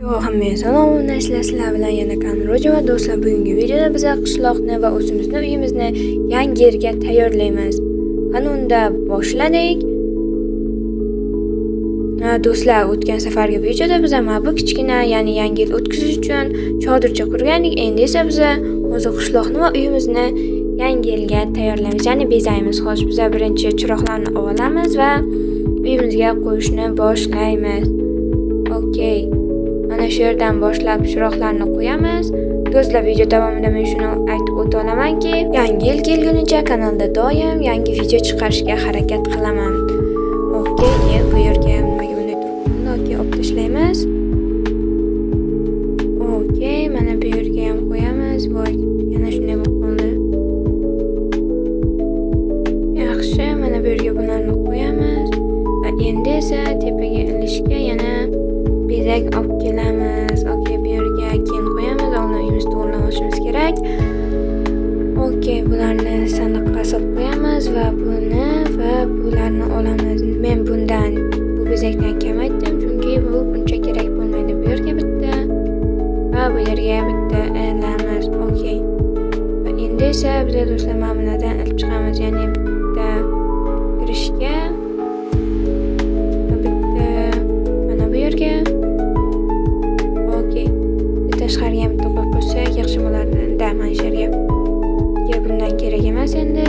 Hammaga salom, sizlar bilan yana Kanroji va do'stlar, bugungi videoda biz qishloqni va o'zimizni uyimizni yangi yerga tayyorlaymiz. Qani unda boshladik. Do'stlar, o'tgan safargi videoda biz mana bu kichkina, ya'ni yangi yil o'tkazish uchun chodircha qurgandik. Endi esa biz hozir qishloqni va uyimizni yangi yilga tayyorlaymiz, ya'ni bezaymiz. Hozir biz birinchi chiroqlarni olamiz va uyimizga qo'yishni boshlaymiz. Okay. Mana shu yerdan boshlab chiroqlarni qo'yamiz. Do'stlar, video davomida men shuni aytib o'ta olamanki, yangi yil kelgunicha kanalda doim yangi video chiqarishga harakat qilaman. Okay, bu yerga nimaga bunday turibdi? Okay, olib tashlaymiz. Okay, mana bu yerga ham qo'yamiz. Voy, yana shunday bo'lib qoldi. Yaxshi, mana bu yerga bularni qo'yamiz va endi esa tepaga ilishga yana bezak olib kelamiz. Okay, bu yerga keyin qo'yamiz. Oldin uyimizni to'g'rilab olishimiz kerak. Okay, bularni sandiqqa solib qo'yamiz va buni va bularni olamiz. Men bundan, bu bezakdan kamaytdim, chunki bu buncha kerak bo'lmaydi. Bu yerga bitta va bu yerga bitta ilamiz. Okay. Va endi esa biz do'stlar mana bulardan ilib chiqamiz, ya'ni bitta kirishga va bitta mana bu yerga. Okay. Tashqariga ham bitta qo'yib qo'ysak yaxshi bo'lardi. Da, mana shu yerga. Bundan kerak emas endi.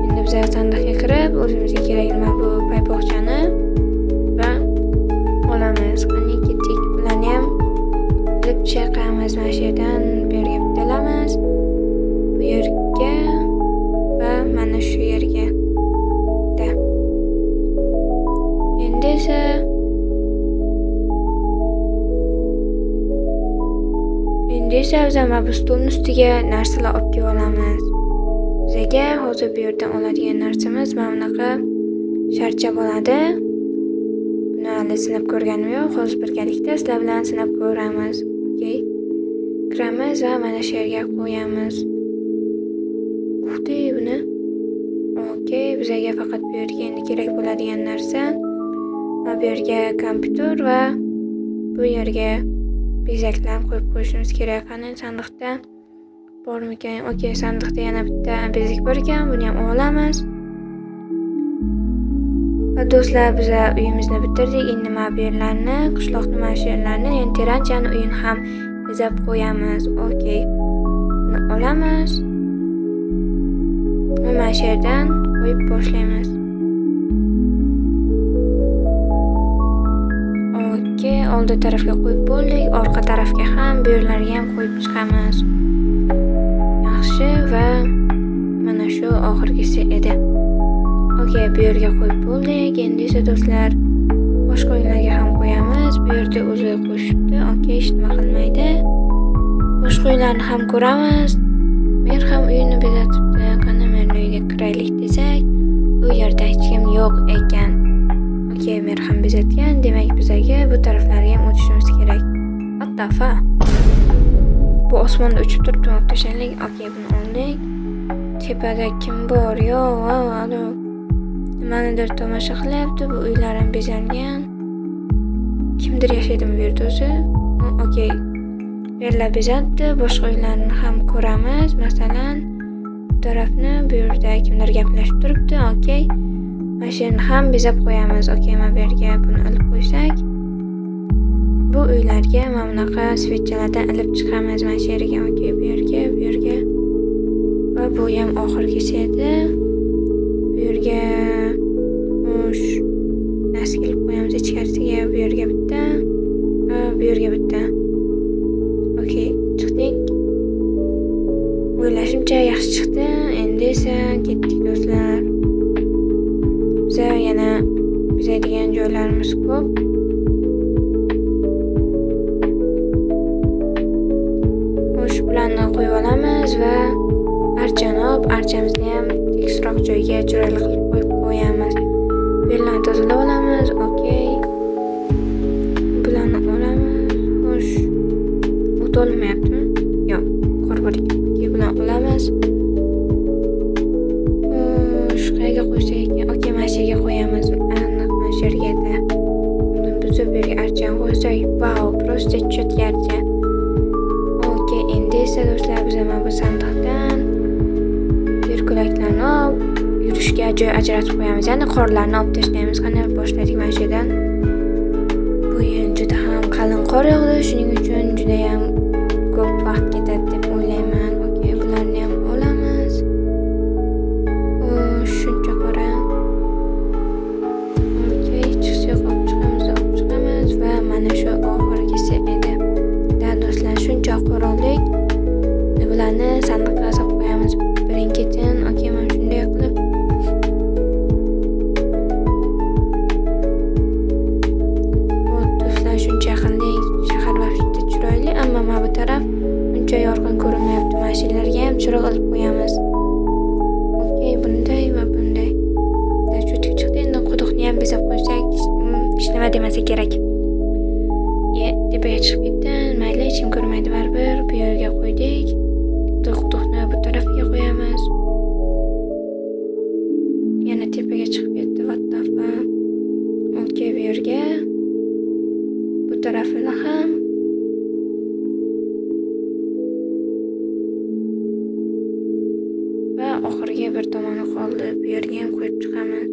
Endi biz sandiqqa kirib, o'zimizga kerak nima bu paypoqchani va olamiz. Qani ketdik. Bularni ham ilib chiqamiz. Mana shu yerdan bu yerga bitta ilamiz. Bu yerga va mana shu yerga. Da. Endi esa biz mana bu stolning ustiga narsalar olib kelib olamiz. Bizaga hozir bu yerdan oladigan narsamiz mana bunaqa sharcha bo'ladi. Buni hali sinab ko'rganim yo'q. Hozir birgalikda sizlar bilan sinab ko'ramiz. Okay. Kiramiz va mana shu yerga qo'yamiz. Uxti buni. Okay, bizaga faqat bu yerga endi kerak bo'ladigan narsa va bu yerga kompyuter va bu yerga bezaklar qo'yib qo'yishimiz kerak. Qani sandiqda bormikan? Okay, sandiqda yana bitta bezak bor ekan, buni ham olamiz. Va do'stlar, biz uyimizni bitirdik. Endi mana bu yerlarni, qishloqni mana shu yerlarni, ya'ni teranchani uyini ham bezab qo'yamiz. Okay. Buni olamiz. Va mana shu yerdan qo'yib boshlaymiz. Okay, oldi tarafga qo'yib bo'ldik, orqa tarafga ham, bu yerlarga ham qo'yib chiqamiz. Yaxshi va mana shu oxirgisi edi. Okay, bu yerga qo'yib bo'ldik. Endi esa do'stlar, boshqa uylarga ham qo'yamiz. Bu yerda o'zi qo'shibdi. Okay, hech nima qilmaydi. Boshqa uylarni ham ko'ramiz. Mer ham uyini bezatibdi. Qani merning uyiga kiraylik desak, u yerda hech kim yo'q ekan. Okay, mer ham bezatgan. Demak, bizaga bu taraflarga ham o'tishimiz kerak. What the fuck? Bu osmonda uchib turibdi, olib tashlaylik. Okay, buni oldik. Tepada kim bor? Yo'q, alo. Nimanidir tomosha qilyapti. Bu uylar ham bezalgan. Kimdir yashaydimi bu yerda o'zi? Okay. Bu yerlar bezalibdi. Boshqa uylarni ham ko'ramiz. Masalan, bu tarafni, bu yerda kimdir gaplashib turibdi. Okay. Mana shu yerni ham bezab qo'yamiz. Okay, mana bu yerga buni ilib qo'ysak, bu uylarga mana bunaqa svetchalardan ilib chiqamiz mana shu yerga. Okay, bu yerga, bu yerga. Va bu ham oxirgisi edi. Bu yerga o'sh narsa ilib qo'yamiz ichkarisiga. Bu yerga bitta va bu yerga bitta. Okay, chiqdik. O'ylashimcha yaxshi chiqdi. Endi esa ketdik do'stlar. Biza yana bezaydigan joylarimiz ko'p. Xo'sh, bularni qo'yib olamiz va archani olib, archamizni ham tekisroq joyga chiroyli qilib qo'yib qo'yamiz. Bu yerlarni tozalab olamiz. Okay. Bularni olamiz. Xo'sh, o't olmayaptimi? Yo'q, qor bor ekan. Okay, bularni olamiz. Xo'sh, qayerga qo'ysak ekan? Okay, mana shu yerga qo'yamiz. Aniq mana shu yerga. Buni buzib bu yerga archani qo'ysak, vau, Просто чётко archa. Okey, endi esa do'stlar biz mana bu sandiqdan yerkulaklarni olib yurishga joy ajratib qo'yamiz. Ya'ni qorlarni olib tashlaymiz. Qani boshladik mana shu yerdan. Bu yil juda ham qalin qor yog'di, shuning uchun juda ham ko'p vaqt ketadi deb o'ylayman. Okey, bularni ham olamiz. O, shuncha qora. Okey, chiqsa olib chiqamiz, olib chiqamiz va mana shu oxirgisi edi. Da do'stlar, shuncha qor oldik. Bularni sandiqqa solib qo'yamiz birin-ketin. Okey, mana shunday qilib. Do'stlar, shuncha qildik. Shahar vaqtida chiroyli, ammo mana bu taraf uncha yorqin ko'rinmayapti. Mashinalarga ham chiroq ilib qo'yamiz. Okey, bunday va bunday. Cho'tik chiqdi. Endi quduqni ham bezab qo'ysak, hech nima demasa kerak. Tepaga chiqib ketdi. Mayli, hech kim ko'rmaydi baribir. Bu yerga qo'ydik. Quduqni bu tarafiga qo'yamiz. Yana tepaga chiqib ketdi. What the fuck? Okey, bu yerga. Bu tarafini ham. Va oxirgi bir tomoni qoldi. Bu yerga ham qo'yib chiqamiz.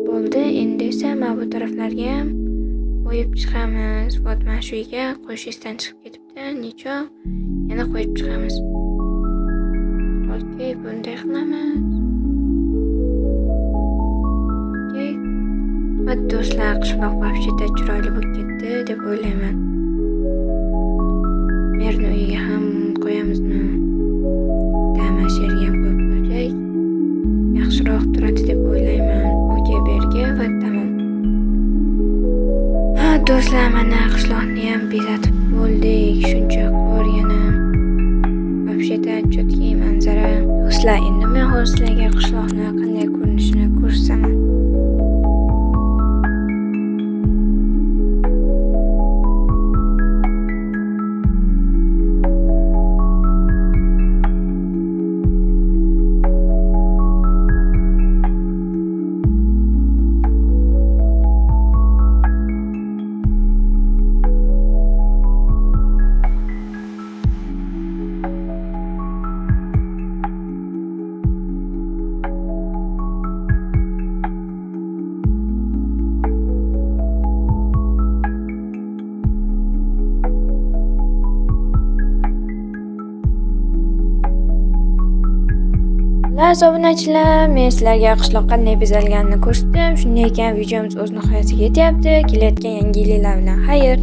Bo'ldi. Endi esa mana bu taraflarga ham qo'yib chiqamiz. Вот mana shu yerga qo'yish esdan chiqib ketibdi. Necha yana qo'yib chiqamiz. Okey, bunday qilamiz. Okey. Va do'stlar, qishloq вообще-то chiroyli bo'lib ketdi deb o'ylayman. Merni uyiga ham qo'yamizmi? Da, mana shu yerga ham qo'yib qo'ysak, yaxshiroq turadi deb o'ylayman. Okey, bu yerga va tamom. Ha, do'stlar, mana qishloqni ham bezatib bo'ldik. Shuncha qor yana. Вообще-то чёткий manzara. Do'stlar, endi men hozir sizlarga qishloqni qanday ko'rinishini ko'rsataman. Xullas, obunachilar, men sizlarga qishloq qanday bezalganini ko'rsatdim. Shunday ekan, videomiz o'z nihoyasiga yetyapti. Kelayotgan yangi yillar bilan xayr.